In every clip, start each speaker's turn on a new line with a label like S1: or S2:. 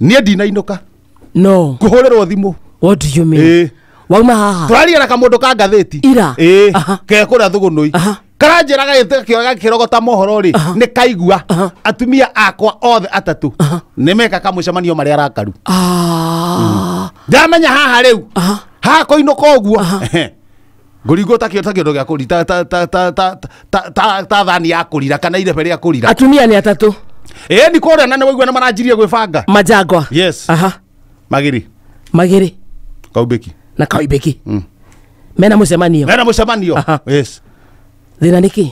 S1: Niĩ ndinainũka.
S2: No.
S1: Kũhũrĩrwo thimũ.
S2: What do you mean? Wauma haha.
S1: Tũraria na kamũndũ ka ngathĩti.
S2: Ira.
S1: Ke kũrĩa Thũgũnũi. Karanjĩra gagĩkĩrogota mohoro rĩ, nĩ kaigua atumia akwa othe atatũ nĩ meka kamũcemanio marĩa arakaru. Ndamenya haha rĩu. Haha kũinũka ũguo. Ngũringwo ta kĩndũ gĩa kũrira ta thani ya kũrira kana irebe rĩa kũrira.
S2: Atumia nĩ atatũ.
S1: Ni kũrĩa na nĩ waigua nĩ maranjirie gwĩbanga.
S2: Majangwa.
S1: Yes. Magiri.
S2: Magiri.
S1: Kaumbĩki.
S2: Na Kaumbĩki. Mena mũcemanio.
S1: Mena mũcemanio. Yes.
S2: Thĩna nĩ kĩ?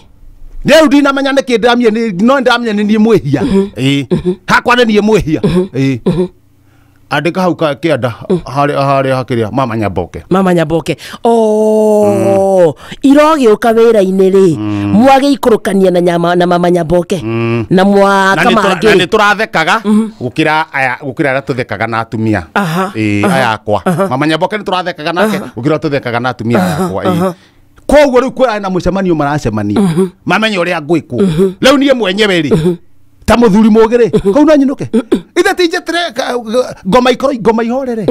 S1: Rĩu ndinamenya nĩkĩ ndĩramenya no ndĩramenya nĩ niĩ mwĩhia. Hakwa nĩ niĩ mwĩhia. Andĩka hau kĩanda harĩa hakĩrĩa Mama Nyaboke.
S2: Mama Nyaboke. Oh, irogĩũka wĩra-inĩ rĩ, mwagĩikũrũkania na nyama na Mama Nyaboke. Na mwaka mangĩ.
S1: Na nĩ tũrathekaga gũkĩra aya gũkĩra arĩa tũthekaga na atumia. Aya akwa. Mama Nyaboke nĩ tũrathekaga nake gũkĩra tũthekaga na atumia aya akwa. Koguo rĩu kwĩra na mũcemanio maracemania. Mamenye ũrĩa ngwĩkwo. Rĩu niĩ mwenyewe rĩ. Ta mũthuri mũgĩ rĩ, kau no nyinũke. Ithe ti njetire ngoma ikorwo ngoma ihorere.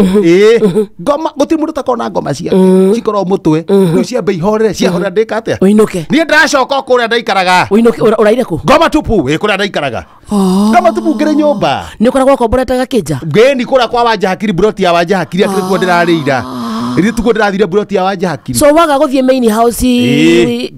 S1: Ngoma gũtirĩ mũndũ ũtakorwo na ngoma ciake. Cikorwo mũtwe. Rĩu ciambe ihorere, ciahorera ndĩka atĩa?
S2: Ũinũke.
S1: Niĩ ndĩracoka kũrĩa ndaikaraga.
S2: Ũinũke ũraire kũ?
S1: Ngoma tupu, kũrĩa ndaikaraga. Ngoma tupu ngĩrĩ nyũmba.
S2: Nĩ ũkoragwo ũkomborete gakĩnja?
S1: Ngĩni kũrĩa kwa Wanja Hakiri, buroti ya Wanja Hakiri akĩrĩ kuo ndĩrarĩira. Rĩrĩ tukuo ndĩrathire buroti ya Wanja Hakiri.
S2: So waga gũthiĩ main house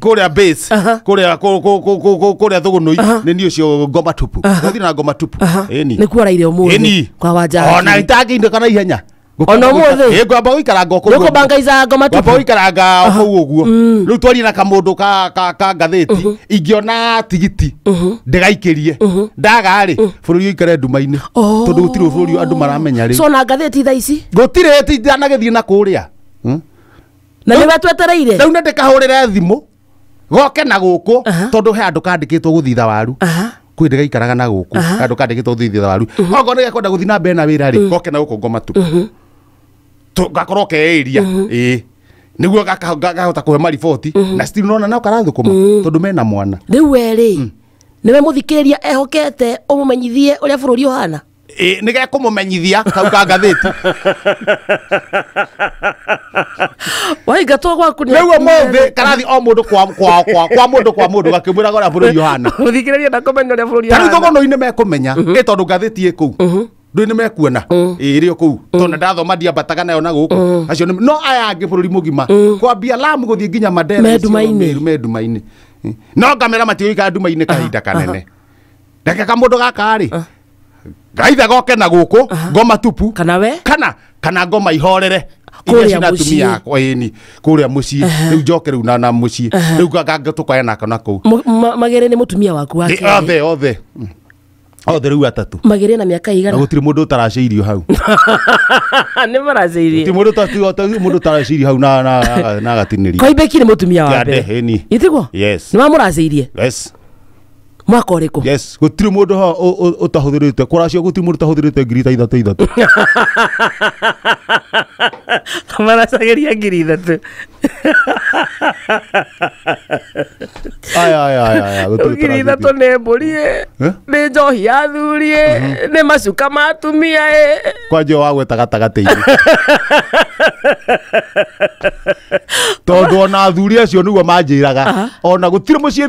S1: kũrĩa base, kũrĩa kũrĩa Thũgũnũi, nĩ niĩ ũcio ngoma tupu. Ndathiĩ na ngoma tupu.
S2: Nĩ kuo ũraire ũmũthĩ kwa Wanja Hakiri.
S1: Ona itangĩinũka na ihenya.
S2: Ona ũmũthĩ?
S1: Ngwamba gũikaranga o kũu.
S2: Nĩũkũbangaica ngoma tupu?
S1: Ngwamba gũikaranga o kũu ũguo. Rĩu twarie na kamũndũ ka ngathĩti, ingĩona tigiti ndĩgaikĩrie. Ndaga rĩ, bũrũri ũikare nduma-inĩ. Tondũ gũtirĩ bũrũri andũ maramenya rĩu.
S2: So na ngathĩti thaa ici?
S1: Gũtirĩ ndanagĩthiĩ na kũrĩa.
S2: Na nĩwe twetereire?
S1: Rĩu nĩ ndĩkahũrĩre thimũ goke na gũkũ tondũ he andũ kandĩkĩtwo gũthitha waru. Kwĩ ndĩgaikaraga na gũkũ andũ kandĩkĩtwo gũthitha waru. Okorwo nĩ gekwenda gũthiĩ na mbere na wĩra rĩ, goke na gũkũ ngoma tupu. Gakorwo ke area. Nĩguo gakahota kũhe mariboti na still nona nao karathũkũma tondũ mena mwana.
S2: Rĩu we rĩ, nĩwe mũthikĩrĩria ehokete ũmũmenyithie ũrĩa bũrũri ũhana?
S1: Nĩ gekũmũmenyithia kau ka ngathĩti.
S2: Waingatwo gwaku nĩ
S1: Rĩu ũmũthĩ karathi o mũndũ kwa mũndũ kwa mũndũ gakĩmwĩraga ũrĩa bũrũri ũhana.
S2: Mũthikĩrĩria ndakũmenya ũrĩa bũrũri
S1: Ta rĩu
S2: ũhana.
S1: Thũgũnũ-inĩ mekũmenya tondũ ngathĩti ĩ kũu. Ndũĩ nĩ mekuona. Ĩrĩ o kũu. Tondũ ndathoma ndiambataga nayo na gũkũ. Acio no aya angĩ bũrũri mũgima. Kwambia Lamu gũthiĩ nginya Mandera.
S2: Me nduma-inĩ.
S1: Me nduma-inĩ. No ngamera matigũikara nduma-inĩ kahinda kanene. Reke kamũndũ gaka rĩ, gaithe goke na gũkũ ngoma tupu.
S2: Kana we?
S1: Kana ngoma ihorere.
S2: Kũrĩa
S1: Iria
S2: mũciĩ.
S1: atumia akwa ĩni kũrĩa mũciĩ. Rĩu njoke rĩu na mũciĩ. Rĩu tũkoya nako na kũu.
S2: Magere nĩ mũtumia waku wa kerĩ.
S1: Othe othe. Othe rĩu atatũ.
S2: Magere na mĩaka igana?
S1: Na gũtirĩ mũndũ ũtaracĩirio hau.
S2: Nĩ maracĩirie.
S1: Gũtirĩ mũndũ ũtaracĩirio hau na agatinĩrio.
S2: Koimbeki nĩ mũtumia wa mbere. Ĩtiguo?
S1: Yes.
S2: Nĩ wamũracĩirie?
S1: Yes.
S2: Mwaka ũrĩkũ?
S1: Yes, gũtirĩ mũndũ ho ũtahũthĩrĩte kũracio gũtirĩ mũndũ ũtahũthĩrĩte ngiri ta ithatũ ithatũ.
S2: Maracagĩria ngiri ithatũ.
S1: Aya aya aya gũtirĩ
S2: Ngiri ithatũ nĩ mbũri ĩ, nĩ njohi ya athuri ĩ, nĩ macuka ma atumia ĩ.
S1: Kwanja wagweta gatagatĩ-inĩ. Tondũ ona athuri acio nĩguo manjĩraga. Ona gũtirĩ mũciĩ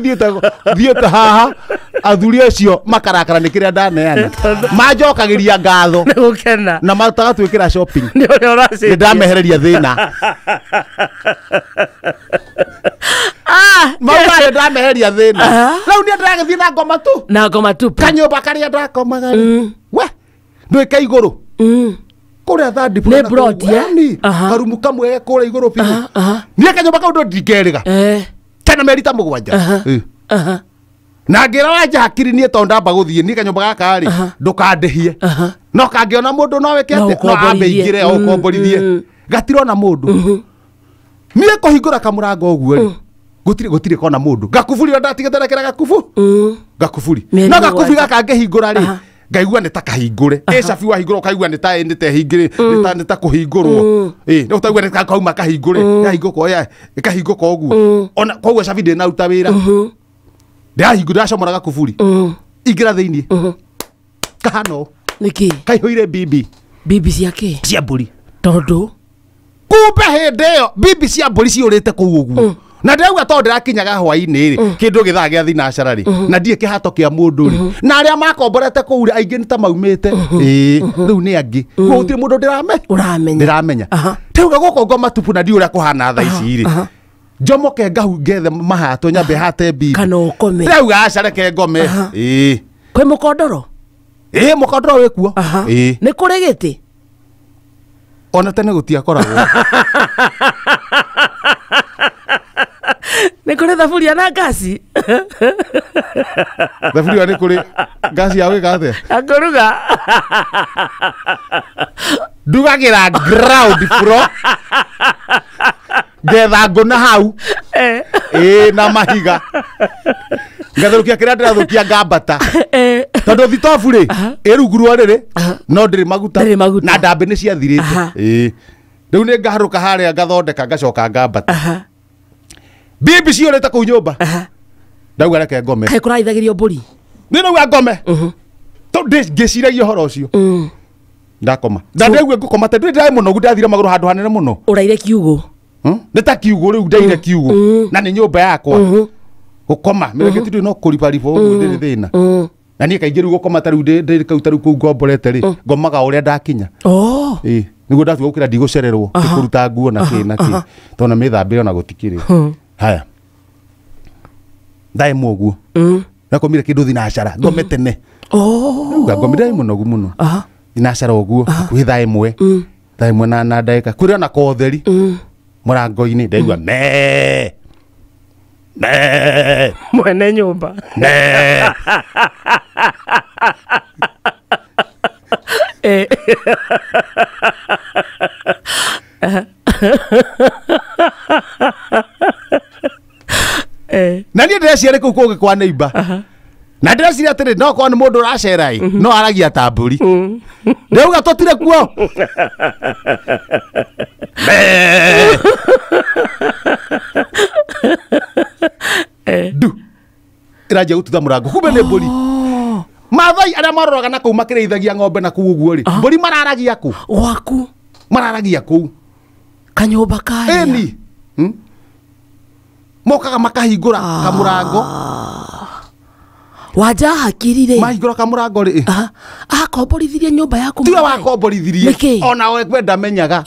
S1: thiĩte haha athuri acio makarakara nĩ kĩrĩa ndaneana. Manjokagĩria ngatho.
S2: Nĩ gũkena.
S1: Na matagatwĩkĩra shopping.
S2: Nĩ ũrĩa ũracenjia.
S1: Nĩ ndamehereria thĩna. Mauga nĩ ndameheria thĩna. Rĩu niĩ ndĩragĩthiĩ na ngoma tu.
S2: Na ngoma tu.
S1: Kanyũmba karĩa ndakomaga rĩ. We, ndwĩke igũrũ. Kũrĩa third floor.
S2: Nĩ plot, eh?
S1: Karumu kamwe kũrĩa igũrũ biũ. Niĩ kanyũmba kau ndingĩerĩga. Tena mĩeri ta mũgwanja. Na ngĩra Wanja Hakiri niĩ tondũ ndamba gũthiĩ niĩ kanyũmba gaka rĩ ndũkandĩhie. No kangĩona mũndũ no wĩke atĩa? No ambe ingĩre o ũkomborithie. Gatirona mũndũ. Niĩ kũhingũra kamũrango ũguo rĩ, gũtirĩ kona mũndũ. Gakuburi ũrĩa ndatigĩte ndekĩra gakubu. Gakuburi. No gakuburi gaka ngĩhingũra rĩ, ngaigua nĩ ta kahingũre. Cabi wahingũra ũkaigua nĩ ta nĩ ta hingĩrĩ, nĩ ta kũhingũrwo. Nĩ ũtaigua nĩ ta kauma kahingũre. Yahingũka ĩkahingũka ũguo. Ona koguo cabi ndĩnaruta wĩra. Ndĩrahingũra ndĩracomora gakuburi. Ingĩra thĩinĩ. Kahana ũũ.
S2: Nĩkĩ?
S1: Kaihũire bibi.
S2: Bibi cia kĩ?
S1: Cia mbũri.
S2: Tondũ
S1: kumbe hĩndĩ ĩyo bibi cia mbũri ciũrĩte kũu ũguo. Na ndĩrauga tondũ ndĩrakinyaga hwaĩ-inĩ rĩ, kĩndũ gĩthaa gĩa thinacara rĩ, na ndirĩ kĩhato kĩa mũndũ rĩ, na arĩa makomborete kũu rĩ, aingĩ nĩ ta maumĩte. Ĩĩ, rĩu nĩ angĩ. Koguo gũtirĩ mũndũ
S2: ũramenya.
S1: Ndĩramenya. Ndĩrauga gũkũ ngoma tupu na ndiũ ũrĩa kũhana thaa ici rĩ. Njomoke ngahu ngethe mahato nyambe hate bibi.
S2: Kana ũkome.
S1: Ndĩrauga aca reke ngome. Ĩĩ.
S2: Kwĩ mũkondoro?
S1: Ĩĩ, mũkondoro wĩ kuo. Ĩĩ.
S2: Nĩ kũrĩ gĩtĩ?
S1: Ona tene gũtiakoragwo.
S2: Nĩ kũrĩ thaburia na ngasi?
S1: Thaburia nĩ kũrĩ ngasi ya gwĩka atĩa?
S2: Ya kũruga.
S1: Ndugagĩra ground floor. Ngetha ngũ na hau. Ĩĩ, na mahiga. Ngatherũkia kĩrĩa ndĩrathũkia ngambata. Tondũ thitobu rĩ, ĩ rungu rwa rĩrĩ, no ndĩrĩ maguta.
S2: Ndĩrĩ maguta.
S1: Na ndambĩ nĩ ciathirĩte. Ĩĩ. Rĩu nĩ ngaharũka harĩa ngathondeka ngacoka ngambata. Bibi ciũrĩte kũu nyũmba. Ndauga reke ngome.
S2: Kaĩ kũraithagĩrio mbũri?
S1: Nĩ ndauga ngome. Tondũ ngĩciragia ũhoro ũcio. Ndakoma. Ndaigua ngũkoma tondũ ndĩrarĩ mũnogu, ndathire magũrũ handũ hanene mũno.
S2: Ũraire kiugũ.
S1: Nĩ ta kiugũ rĩu ndaire kiugũ. Na nĩ nyũmba yakwa. Gũkoma mĩrengeti ndĩ no kũribariba ũguo ndĩrĩ thĩna. Na niĩ kaingĩ rĩu gũkoma ta rĩu ndĩ kau ta rĩu kũu ngomborete rĩ, ngomaga ũrĩa ndakinya. Ĩĩ, nĩguo ndatua gũkĩra ndigũcererwo kũruta nguo na kĩ na kĩ. Tondũ na mĩthambĩre ona gũtikĩrĩ. Haya. Ndaimwo ũguo. Nakomire kĩndũ thinacara, ngome tene. Rĩu ngome ndarĩ mũnogu mũno. Thinacara ũguo, hakuhĩ thaa ĩmwe. Thaa ĩmwe na ndagĩka. Kũrĩ ona kotheri. Mũrango-inĩ ndaigua mee. Mee.
S2: Mwene nyũmba.
S1: Mee. Na niĩ ndĩreciria kũu kũngĩ kwa neighbor. Na ndĩreciria atĩrĩ, no korwo nĩ mũndũ ũracera ĩ, no aragia ta mbũri. Ndĩrauga tũtire kuo. Mee. Ndu. Ĩranjia gũtutha mũrango. Kumbe nĩ mbũri. Mathai arĩa maroraga na kũu makĩrĩithagia ng'ombe na kũu ũguo rĩ, mbũri mararagia kũ?
S2: Gwaku.
S1: Mararagia kũu.
S2: Kanyũmba karĩa.
S1: Ĩni. Mokaga makahingũra kamũrango.
S2: Wanja hakiri rĩ.
S1: Mahingũra kamũrango rĩ.
S2: Akomborithirie nyũmba yaku.
S1: Tiwe wakomborithirie. Ona we kwe ndamenyaga.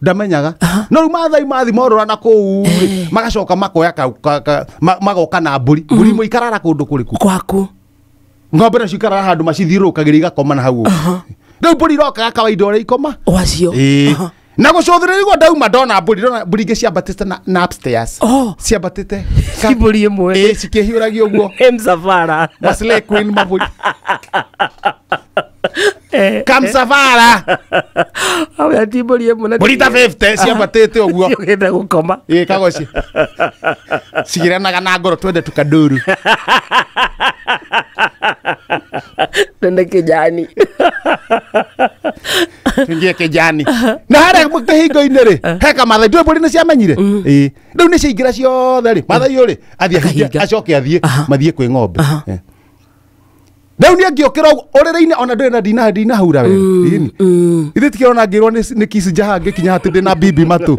S1: Ndamenyaga. No rĩu Mathai mathi morora na kũu rĩ, magacoka makoya magoka na mbũri. Mbũri imwe ikarara kũndũ kũrĩkũ?
S2: Gwaku.
S1: Ng'ombe nacio ikarara handũ macithiũrũrũkagĩria igakoma na hau ũguo. Rĩu mbũri irokaga kawaida ũrĩa ikoma.
S2: Wacio.
S1: Na gũcũthĩrĩria ndauma ndona mbũri, ndona mbũri ingĩ ciambatĩte na upstairs. Ciambatĩte.
S2: Mbũri ĩmwe.
S1: Ĩĩ, cikĩhiũragia ũguo.
S2: Msafara.
S1: Maslay queen mabũri. Kamsafara.
S2: Au ti mbũri ĩmwe.
S1: Mbũri ta 50 ciambatĩte ũguo.
S2: Ciũkĩte gũkoma.
S1: Ĩĩ, kagoci. Cigĩranaga na ngoro twende tukanduru.
S2: Twende kijani.
S1: Tuingie kijani. Na harĩa kĩhingo-inĩ rĩ, he kamathai, ndũĩ mbũri nĩ ciamenyire? Ĩĩ. Rĩu nĩ ciaingĩra ciothe rĩ, mathai ũyũ rĩ, athiĩ ahinge, acoke athiĩ, mathiĩ kwĩ ng'ombe. Rĩu niĩ ngĩũkĩra ũguo, ũrĩrĩ-inĩ ona ndũrĩ na ndinahura wega. Ĩni. Ithuĩ tikĩrona ngĩrwo nĩ Kiss Jaha ngĩkinya atĩ ndĩ na bibi matũ.